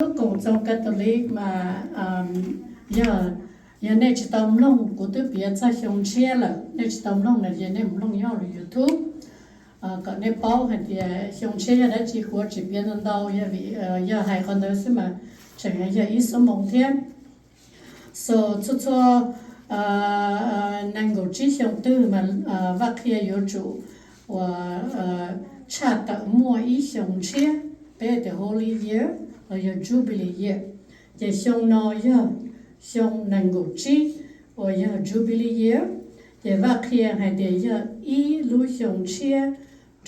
Lub Koom Txoos Catholic mas yog, yog nej tsis tau mloog, kuv twb piav txog xyoo ntshiab lawm, nej tsis tau mloog no ces nej mus mloog nyob hauv lub YouTube. Kom nej paub hais tias xyoo ntshiab yog dab tsi, kuv tsis piav ntau ntau, yog vim, yog hais qhov ntawd xwb mas tseem yog ib xuab moos thiab. So txhua txhua nees nkaum tsib xyoo twg mas Vaj Qhia yuav tsum uas tshaj tawm muaj ib xyoo ntshiab, peb tias Holy Year los yog Jubilee Year. Ces xyoo no yog xyoo nees nkaum tsib uas yog Jubilee Year, ces Vaj Qhia hais tias yog ib lub xyoo ntshiab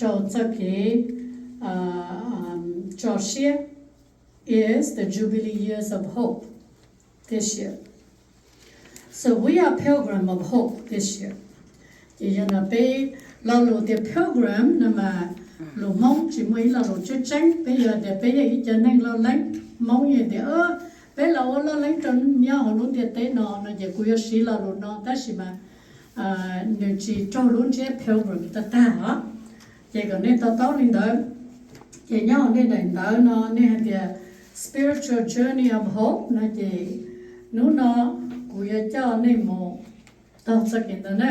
rau txoj kev tso siab. Is the Jubilee years of hope this year. So we are pilgrim of hope this year. Ces yog no peb, lo lus tias pilgrim no mas lus Hmoob tsis muaj ib lo lus tseeb tseeb, peb yog tias peb yog ib cov neeg loj leeb, Hmoob yog tias peb los ua loj leeb rau nyob hauv lub ntiaj teb no no ces kuv yuav siv lo lus no, tab sis mas nws tsis raug lub ntsiab pilgrim tag tag os. Ces kom nej to taub li ntawd. Ces nyob hauv nej daim ntawv no nej hais tias Spiritual Journey of Hope no ces hnub no kuv yuav coj nej mus taug txoj kev ntawd na.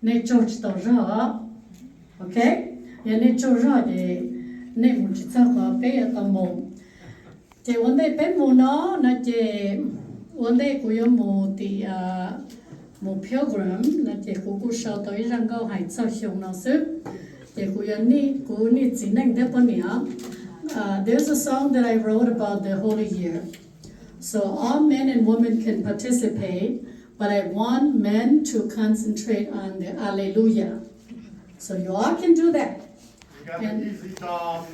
Nej tsaug tsis tau zog, ok? Yog nej tsaug zog ces nej mus tsis txog qhov peb yuav tau mus. Ces ua ntej peb mus no, no ces ua ntej kuv yuav mus tim, mus pilgrim no ces kuv kuj sau tau ib zaj nkauj hais txog xyoo no xwb. Ces kuv yuav, kuv niam txiv neej thiab poj niam. There's a song that I wrote about the Holy Year. So all men and women can participate, but I want men to concentrate on the Alleluia. So you all can do that. And,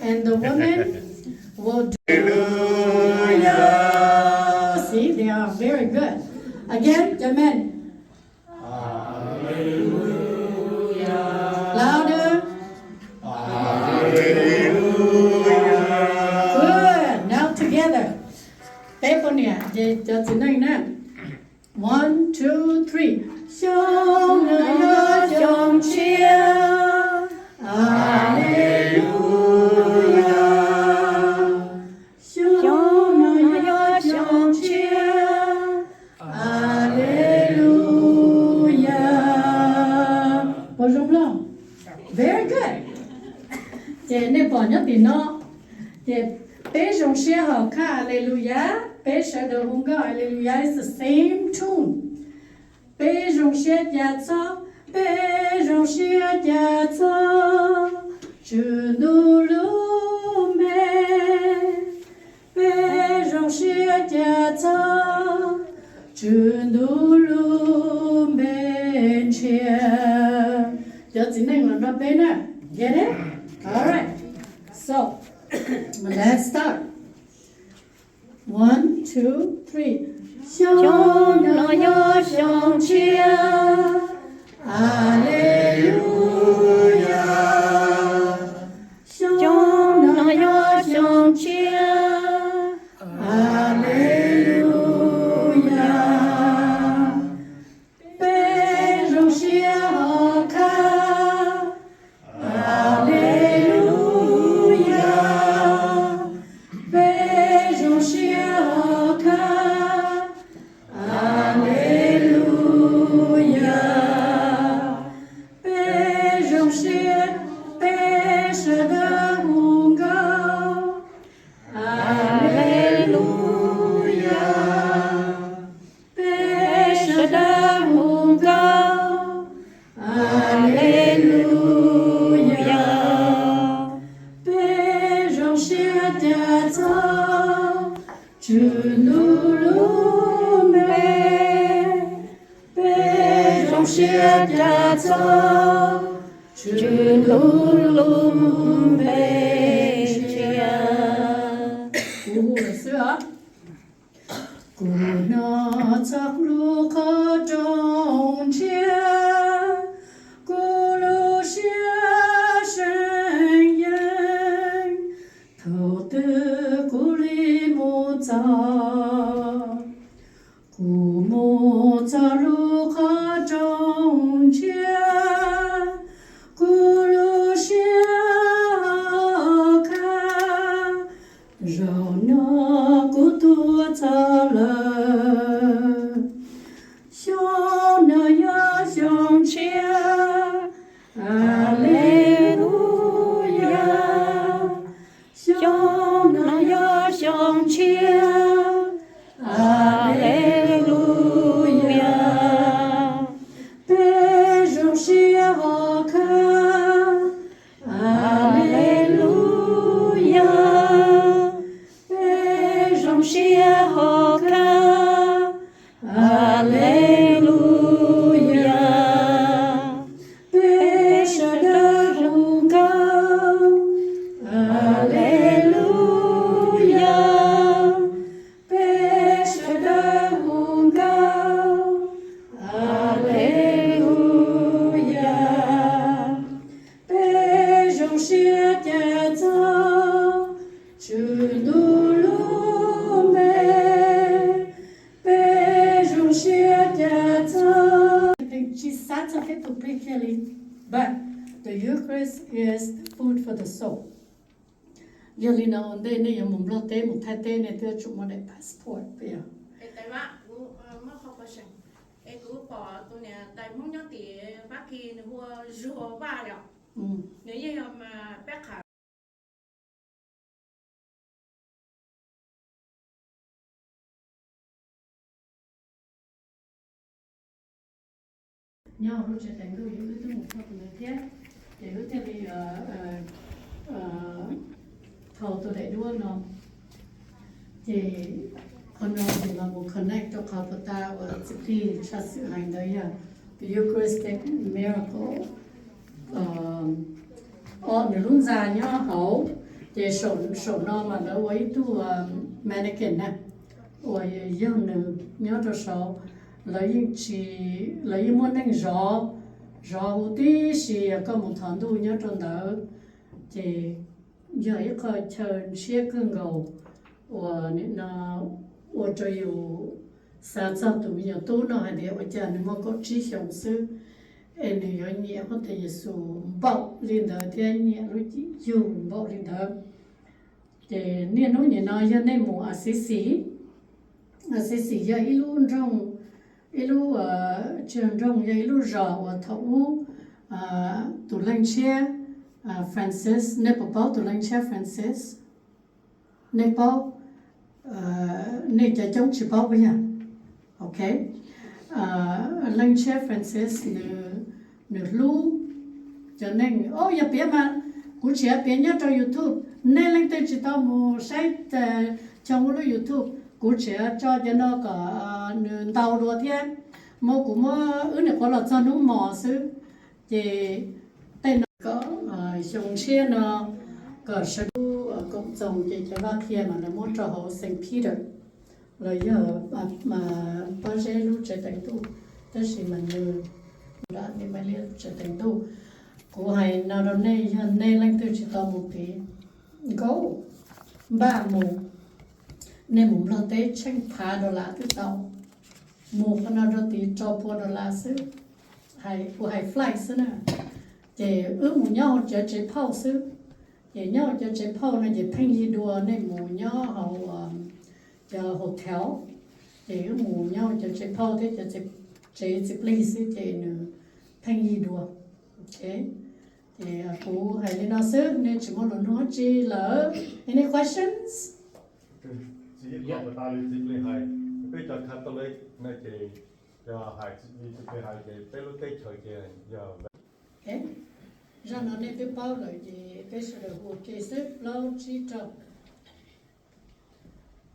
and the women will do. See, they are very good. Again, the men. Louder. Good. Now together. Peb poj niam ces cov txiv neej na. One, two, three. Xyoo no yog xyoo tshiab. Aleluya. Xyoo no yog xyoo tshiab. Aleluya. Puas zoo mloog? Very good. Ces nej pom nyob tim no, ces peb zoo siab hos khab Aleluya, peb sawv daws hu nkauj Aleluya, it's the same tune. Peb zoo siab cas txog, peb zoo siab cas txog Tswv Ntuj lub npe. Peb zoo siab cas txog Tswv Ntuj lub npe ntshiab. Cov txiv neej los nrog peb na. Get it? All right. So, let's start. One, two, three. Xyoo no yog xyoo tshiab. Aleluya. Xyoo no yog xyoo tshiab. Aleluya. Peb zoo siab hos khab. Aleluya. Peb zoo siab hos khab. Aleluya. Peb zoo siab, peb sawv daws hu nkauj. Aleluya. Peb sawv daws hu nkauj. Aleluya. Peb zoo siab cas txog Tswv Ntuj lub npe. Peb zoo siab cas txog Tswv Ntuj lub npe ntshiab. Kuv hu lawm xwb os. Kuv hnov txog lub qhov rooj ntshiab, kuv lub siab seev yees, thaum twg kuv li mus txog. Kuv mus txog lub qhov rooj ntshiab, kuv lub siab hos khab, zaum no txog lawm. Xyoo no yog xyoo tshiab. Aleluyas. Xyoo no yog xyoo tshiab. Aleluyas. Peb zoo siab ho khawb. Aleluyas. Peb zoo siab ho khawb. Aleluyas. Peb sawv daws hu nkauj. Aleluyas. Peb sawv daws hu nkauj. Aleluyas. Peb zoo siab cav txog Tswv Ntuj lub npe. Peb zoo siab cav txog. Tsis xav txog peb tus plig kiag li. But the Eucharist is food for the soul. Yog li no ua ntej nej yuav mus Nplog teb mus Thaib teb nej twb yuav tsum muaj daim passport puas yog? Es kuv pom tus niam tais Hmoob nyob tim Fab Kis nws hu ua Zuag Vaj yom. Nws yeej yog mas peb qhav nyob hauv lub tsev teev ntuj, yog wb twb mus thauj tus ntawd thiab, ces wb thiaj li thau tus daim duab no. Ces qhov no ces los mus connect rau qhov puas tas uas txiv plig tshaj xwm hais ntawd yog the Eucharistic miracle. Nws lub ntxa nyob hauv, ces saum no mas lawv ua ib tug mannequin na, uas yog nws nyob rau saud. Lawv yeej tsis, lawv yeej muaj neeg zov, zov huv tib si, yog koj mus thov ntuj nyob rau ntawd, ces yog ib qho chaw ntshiab kawg nkaus uas nim no ua rau yus xav txog tus me nyuam tub no hais tias ua cas nws muaj kaum tsib xyoos xwb es nws yuav nyiam Huab Tais Yexus npaum li ntawd thiab nyiam lub cim yug npaum li ntawd. Ces niaj hnub nim no yog nej mus Assisi, Assisi yog ib lub nroog, ib lub, tsis yog nroog, yog ib lub zos uas thaum ub tus Leej Ntshiab Francis, nej puas paub tus Leej Ntshiab Francis? Nej paub, nej cov coob tsis paub puas yog? Ok. Leej Ntshiab Francis nws, nws hlub cov neeg. O, yog piav mas kuv tseem piav nyob rau YouTube. Nej leej twg tsis tau mus saib Choo Ua lub YouTube, kuv tseem tso cov no kom nws ntau dua thiab. Muab, kuv muab wb niam qhuav los txog hnub mos xwb. Ces tej no kom xyoo ntshiab no kom sawv daws koom txoos, ces cov vaj qhia mas lawv muab rau hauv Saint Peter, los yog Pob Zeb lub tsev teev ntuj, tab sis mas nws nram Ntxhais Mab Liab tsev teev ntuj. Kuv hais no rau nej, yog nej leej twg tsis tau mus tid, nkauj, npaj mus. Nej mus Nplog teb tsheej phav dollar twb tau. Mus qhov no rau tid rau pua dollar xwb, kuv hais flight xwb na. Ces wb mus nyob hauv cov tsev phauj xwb. Ces nyob hauv cov tsev phauj no ces pheej yig dua, nej mus nyob hauv cov hotel, ces wb mus nyob hauv cov tsev phauj thiab cov tsev txiv plig xwb ces nws pheej yig dua. Ok, ces kuv hais li no xwb, nej tsis muaj lus nug dab tsi lawm? Any questions? Peb cov Catholic no ces yog hais li txiv plig hais ces peb lub teb chaws ces yog. Ok, zaj no nej twb paub lawm ces peb sawv daws hu ua ke xwb, plaub tsib rau.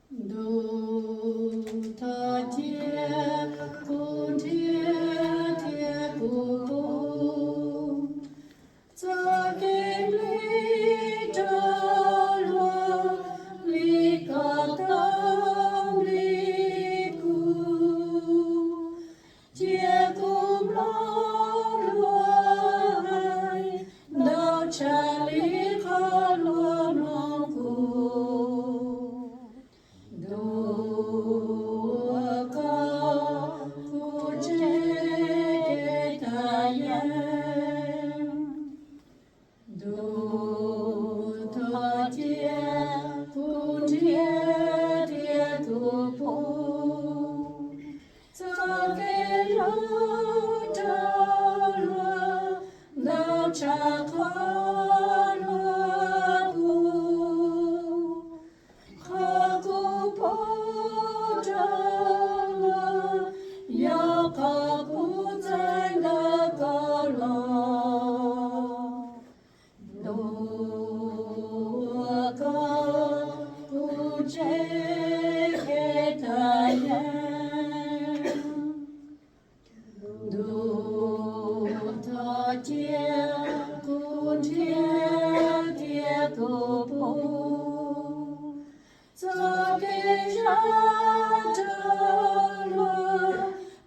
Ntuj thov cia kuv nrhiav thiab kuv pub txoj kev nplij rau luag li koj tau nplij kuv. Cia kuv mloog luag hais ntau tshaj li qhov luag mloog kuv. Ntuj, koj Ntuj thov cia kuv nrhiav thiab kuv pub txoj kev zam rau luag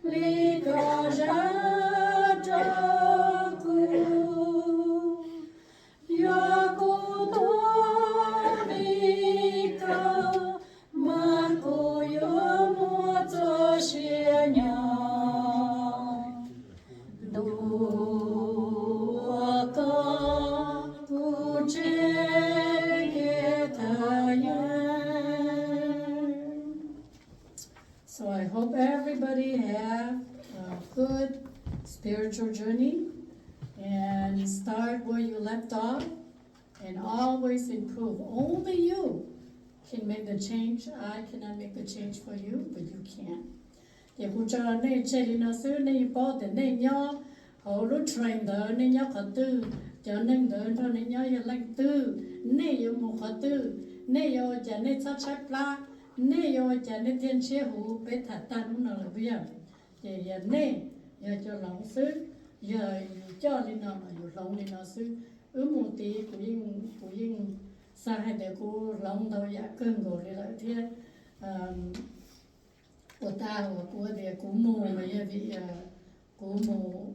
li koj zam rau kuv. Yog kuv tuag li koj, mas kuv yuav muaj txoj sia nyob. Ntuj, koj kuv tsev kev thov yam. So I hope everybody have a good spiritual journey and start where you left off and always improve. Only you can make the change. I cannot make the change for you, but you can. Ces kuv tso nej tseg li no xwb, nej yeej paub tias nej nyob hauv lub train ntawd nej nyob qhov twg, cov neeg ntawd nrog nej nyob yog leej twg, nej yuav mus qhov twg, nej yuav ua cas nej txhob tshaib plab, nej yuav ua cas nej thiaj ntshiab huv. Peb tham tag hnub no lawm puas yog? Ces yog nej yog cov hloov xwb, yog yus coj li no los yus hloov li no xwb. Wb mus tid kuv yeej, kuv yeej xav hais tias kuv hloov ntau yam kawg nkaus li lawm thiab. Ua tag uas kuv tias kuv mus mas yog vim kuv mus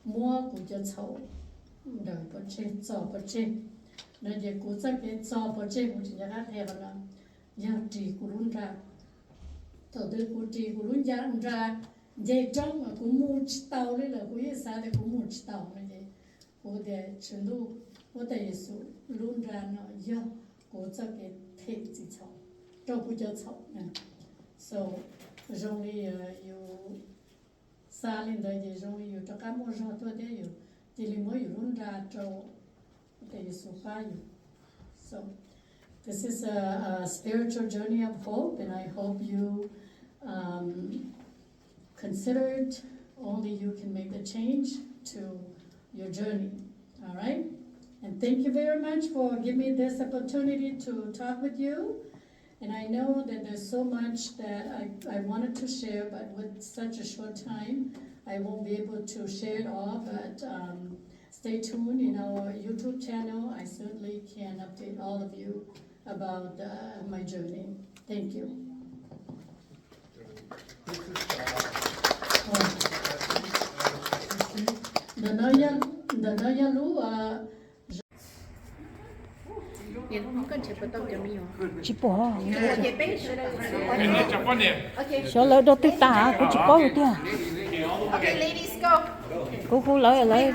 muab kuv cov txhaum ntawm pov tseg txo pov tseg no ces kuv txoj kev txo pov tseg kuv tsis nco qab qhia qhov no yog ris kuv lub nra. Thaum twg kuv ris kuv lub nra nce roob mas kuv mus tsis taus li lawm, kuv yeej xav tias kuv mus tsis taus no ces kuv tias Tswv Ntuj, huab tais Yexus, lub nra no yog kuv txoj kev them txim txhaum rau kuv cov txhaum na. So zoo li yus xav li ntawd ces zoo li yus rov qab muaj zog tuaj thiab yus cia li muab yus lub nra rau huab tais Yexus pab yus. So this is a, a spiritual journey of hope, and I hope you um, consider it. Only you can make the change to your journey. All right? And thank you very much for giving me this opportunity to talk with you. And I know that there's so much that I, I wanted to share, but with such a short time, I won't be able to share it all. But um, stay tuned in our YouTube channel. I certainly can update all of you about uh, my journey. Thank you. Ntawm no yog, ntawm no yog lub uh, tsis pom. Xyov lawv do twg tas kuv tsis paub tiag. Kuv hu lawv lawv.